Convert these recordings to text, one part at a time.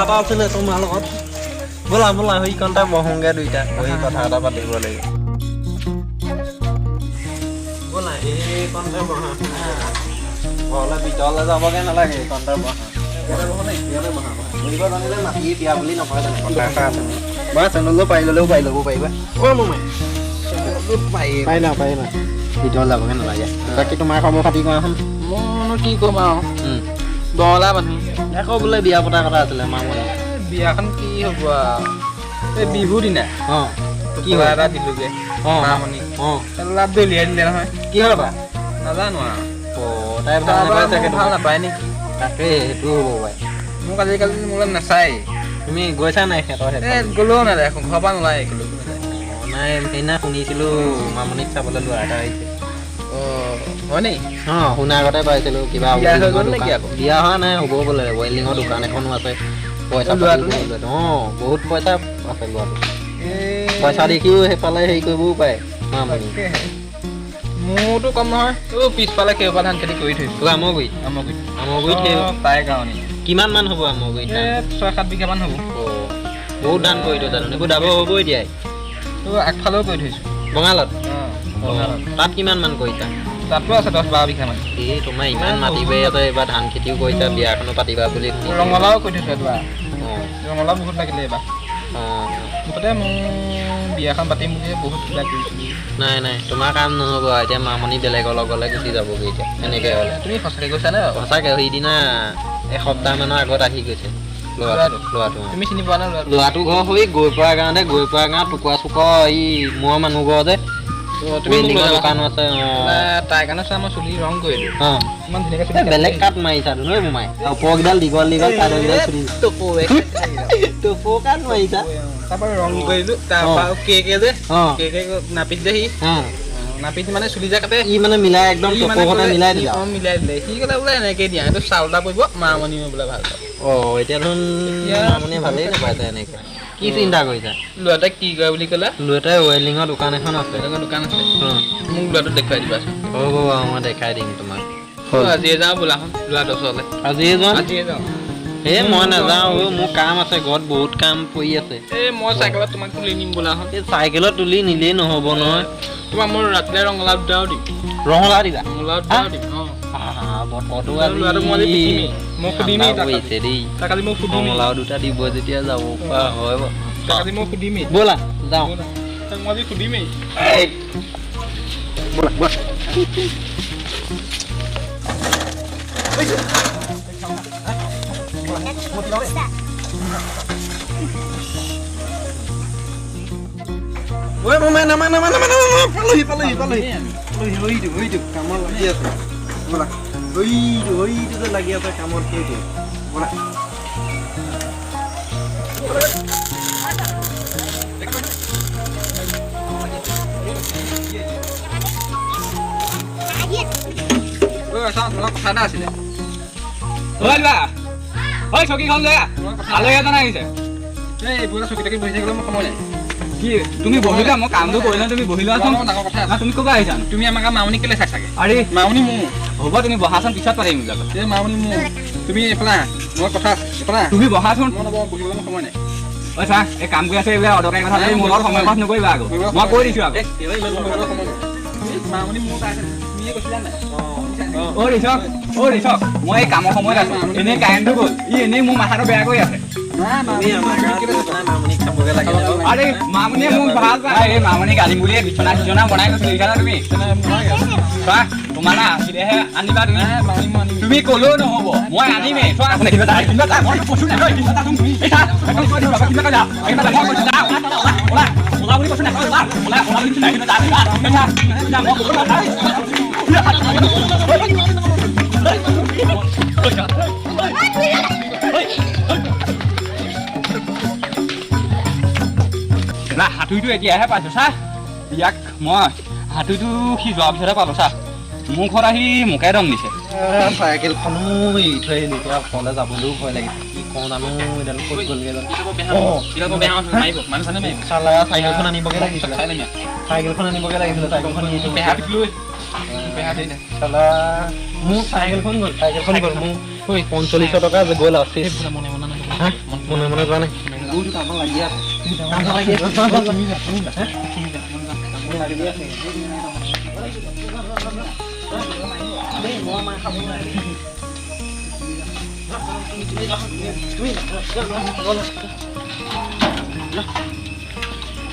এটা আছিলে তোমাৰ লগত। ব'লা ব'লা, সেইকণতে বহোঁগে দুইটা বহি কথা এটা পাতিব লাগিব। ব'লা, এইকণতে বহা। ঘৰলৈ ভিতৰলৈ যাবগৈ নালাগে, এইকণতে বহা। ইয়াতে বহা নে? ইয়াতে বহা, বহা। বহিব জানিলে মাটি দিয়া বুলি নকয় জানো? কথা এষাৰ আছে নহয়। বহা, চেণ্ডেলযোৰ পাৰি ল'লেও পাৰি ল'ব পাৰিবা। অ' মোমাই, চেণ্ডেলযোৰ পাৰি পাৰিলা, পাৰিলা, ভিতৰলৈ যাবগৈ নালাগে। বাকী তোমাৰ খবৰ খাতি কোৱাচোন। মোৰনো কি ক'ম আৰু, বঙলা মানুহ। আকৌ বোলে বিয়া পতা কথা আছিলে মামনি। বিয়াখন কি হ'ব আৰু, এই বিহু দিনা কি কি হ'ল? এটা দিলোগে মামনি। লাভ দলিয়াই দিলে নহয়। কি হ'ল বা? নাজানো আৰু। অ', তাই ভাল নাপায় চাগে ভাল তোমাক। নাপায় নেকি? তাকে, সেইটো হ'ব পাৰে। মোক আজিকালি মোলৈ নাচায়। তুমি গৈছা নাই সিহঁতৰ এই সেইফালে? গ'লেও নাযায়, ঘৰৰ পৰা নোলায়, গ'লেও নাযায়। অ, নাই, সেইদিনা শুনিছিলো মামনিক চাবলৈ ল'ৰা এটা আহিছে। অ', হয় নেকি? অ', শুনা আগতে পাইছিলো কিবা বিয়া হৈ ৱেল্ডিঙৰ গ'ল নেকি দোকান। আকৌ? বিয়া হোৱা নাই, হ'ব বোলে। ৱেল্ডিঙৰ দোকান এখনো আছে, পইচা ল'ৰাটো পাতিও নে? বহুত। অ', বহুত পইচা আছে ল'ৰাটো। এই পইচা দেখিও সেইফালে হেৰি কৰিবও পাৰে মামনি। তাকেহে। মোৰতো কম নহয়। অ', পিছফালে কেইবা ধান খেতি কৰি থৈছো। তোৰ আমগুৰিত? আমগুৰিত। আমগুৰিত সেই তাই কাৰণে কিমান মান হ'ব আমগুৰিত ধান? এই 6-7 বিঘামান হ'ব। অ', বহুত ধান কৰি থৈছা দেখোন। এইবোৰ দাব হ'ব এতিয়াই। তো আগফালেও কৰি থৈছো। বঙালত? অ'। তাত কিমান মান কৰিছা? তাতো আছে 10-12 বিঘামান। এই তোমাৰ ইমান মাটি বাৰী আছে, এইবাৰ ধান খেতিও কৰিছা, বিয়াখনো পাতিবা বুলি শুনিছো। ৰঙালাও কৰি থৈছো এডৰা। ৰঙালাও বহুত লাগিলে এইবাৰ। মুঠতে মোৰ বিয়াখন পাতিম বুলিয়ে বহুত কিবা কৰিছিলোঁ। নাই নাই, তোমাৰ কাম নহ'ব আৰু এতিয়া। মামনি বেলেগৰ লগলৈ গুচি যাবগৈ এতিয়া এনেকে হ'লে। তুমি সঁচাকৈ কৈছা নে বাৰু? সঁচাকে, সেইদিনা এসপ্তাহ মানৰ আগত আহি গৈছে ল'ৰাটো, ল'ৰাটো। অ। তুমি চিনি পোৱা নে ল'ৰাটো? ল'ৰাটো ঘৰ হৈ গৈ পোৱা গাঁৱতে, গৈ পোৱা গাঁৱত টুকুৰা চুকৰ এই মোৰ মানুহ ঘৰ যে তুমি মোক লৈ ৱেল্ডিঙৰ যাবাচোন। দোকানো আছে। তাইৰ কাৰণে চোৱা, মই চুলি ৰং কৰিলোঁ। ইমান ধুনীয়াকৈ চুলি এই বেলেগ কাট মাৰিছা নহয় মোমাই। ওপৰকেইডাল দীঘল দীঘল, চাইডৰকেইডাল চুটি। টপৌ কাট মাৰিছা। তাৰপৰা ৰং কৰিলোঁ, তাৰপৰা কেকে যে কেকে নাপিত যে সি নাপিত মানে চুলি যে কাটে। ই মানে মিলাই একদম সি মানে টপৌ সতে ক'লে মিলাই সি দিলা। অ, মিলাই দিলে। সি ক'লে বোলে এনেকে দিয়া, এইটো চাউল এটা পৰিব, মামনিও বোলে ভাল পাব। অ', এতিয়া দেখোন এতিয়া মামনিয়ে ভালেই নাপাইছে এনেকে। কি চিন্তা কৰিছা? ল'ৰাটোৱে কি কৰে বুলি ক'লে? ল'ৰাটোৱে ৱেল্ডিঙৰ দোকান এখন আছে। বেলেগৰ দোকান আছে। মোক ল'ৰাটো দেখুৱাই দিবাচোন। হ'ব বাৰু, মই দেখাই দিম তোমাক। আজিয়ে যাওঁ বোলাখন ল'ৰাটোৰ ওচৰলৈ। আজিয়ে যোৱা? আজিয়ে যাওঁ। এই মই নাযাওঁ অ', মোৰ কাম আছে, ঘৰত বহুত কাম পৰি আছে। এই মই চাইকেলত তোমাক তুলি নিম বোলাখন। এই চাইকেলত তুলি নিলেই নহ'ব নহয়। তোমাক মই ৰাতিলে ৰঙালাও দুটাও দিম। ৰঙালাও দিবা? ৰঙালাও দুটাও দিম, অঁ। আহা, বতৰটো ল'ৰাটোক মই আজি আজি পিটিমেই। মই সুধিমেই ঠাণ্ডা তাক আজি। পৰিছে দেই। তাক আজি মই সুধিমেই। ৰঙালাও দুটা দিব যেতিয়া যাব পৰা হয় বাৰু। তাক আজি মই সুধিমেই। ব'লা যাওঁ। তাক মই আজি সুধিমেই। এই, ব'লা ব'লা। ঐ মোমাই, নামা নামা নামা নামা, পালোহি পালোহি পালোহি পালোহি। সেইটো সেইটো কামত লাগি আছে, ব'লা। সেইটো সেইটো যে লাগি আছে কামত, সেইটো, ব'লা। ঐ চাওঁ, তোমাৰ কথা এটা আছিলে। ঐ লোৱা, ঐ চকীখন লৈ আহ, তোমাৰ কথা আলহী এজন আহিছে। এই এইবোৰ চকী টকী বহি থাকিবলৈ মোৰ সময় নাই। কি তুমি বহি লোৱা, মই কামটো কৰি লওঁ, তুমি বহি লোৱাচোন। তোমাৰ ডাঙৰ কথা আছে। না, তুমি ক'ৰ পৰা আহিছা নো? তুমি আমাক মামনি কেলে চাই চাগে? আৰে মামনি মোৰ। হ'ব, তুমি বহাচোন, পিছত পাতিম এইবিলাক কথা। এই মামনি মোৰ, তুমি এইফালে আহা, মোৰ কথা আছে, এইফালে আহা। তুমি বহাচোন। মই নবহো, বহিবলৈ মোৰ সময় নাই। ঐ চা, এই কাম কৰি আছে, এইবিলাক অদৰকাৰী কথা পাতি মোৰ লগত সময় পাছ নকৰিবা আকৌ, মই কৈ দিছো আকৌ। বহিবলৈ সময় নাই। এই মামনি মোৰ তাই আছে, তুমিয়ে কৈছিলা নাই? ঐ ঋষভ, ঐ ঋষভ, মই এই কামৰ সময়ত আছো, এনেই কাৰেণ্টটো গ'ল, ই এনেই মোৰ মাথাটো বেয়া কৰি আছে। নাই, তুমি মামনি আমাৰ তুমি গাঁৱত কেলে চাইছা? মামনিক চাবগৈ লাগে নে বাৰু? আৰে মামনিয়ে মোক ভাল পায়, এই মামনিক আনিম বুলিয়ে বিচনা চিচনা বনাই গৈছিলো, দেখিছা তুমি? চোৱা, তোমাৰ না আছিলেহে আনিবা তুমি। নাই, মামনি মই আনিম। তুমি ক'লেও নহ'ব, মই আনিমেই। চোৱা, কিবা এটা, কিবা এটা, মই কৈছো নাই, কিবা এটা তুমি। এই চা, এখন কৈ দিবা, কিবা এটা, কিবা এটা, মই কৈছো, যা, ওলা, ওলা, ওলা, ওলা বুলি কৈছো নাই, ওলা, ওলা, ওলা বুলি কৈছো নাই, কিবা এটা, যা, যা, যা, মই কৈছো না, না, সাঁতুৰিটো এতিয়াহে পাইছো। চা, ইয়াক মই সাঁতুৰিটো সি যোৱাৰ পিছতহে পালো। চা, মোৰ ঘৰত আহি মোকে দম দিছে। চাইকেলখনো এৰি থৈ আহিলো, এতিয়া ঘৰলৈ যাবলৈও ভয় লাগিছে। কি কওঁ জানো, এডাল ক'ত গ'লগৈ জানো। চালা, চাইকেলখন আনিবগে লাগিছিলে, চাইকেলখন আনিবগে লাগিছিলে, চাইকেলখন নি থৈ। চালা, মোৰ চাইকেলখন গ'ল, চাইকেলখন গ'ল, মোৰ 4500 টকা গ'ল আৰু। হা? মনে মনে যোৱা নাই। কামত লাগি আছে, লাগি আছে।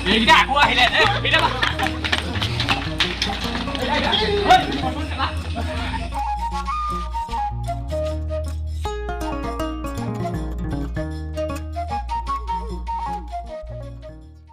এইকেইটা আকৌ আহিলে।